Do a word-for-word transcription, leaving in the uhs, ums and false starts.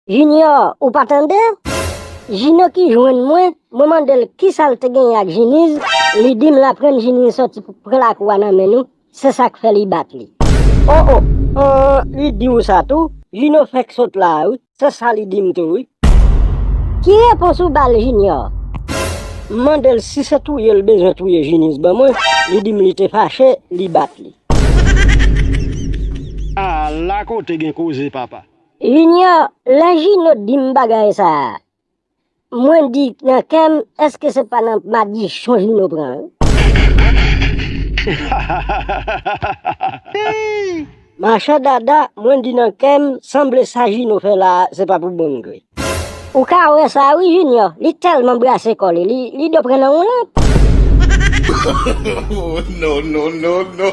Junior, ou pa tande? Jino ki jwenn mwen, mwen mande l kisa l te genyen ak Jiniz, li di m l aprann Jiniz sòti pou pran lakou a nan men nou, se sa k fè li bat li. O o, an, li di w sa tou, Jino fèk sot la a wi, se sa li di m tou wi. Ki repons ou ba l, Junior? M mande l si se touye l bezwen touye Jiniz ban mwen, li di m li te fache, li bat li. Ala kote gen koze, papa. Junior, lè Jino di m bagay sa a, mwen di nan kè m, èske se pa nan madichon Jino pran? Machè Dada, mwen di nan kè m, sanble sa Jino fè la a, se pa pou bon gre. Ou ka wè sa wi, Junior, li tèlman brase kò li, li, li dwe pran nan yon lanp. Oh, no, no, no, no.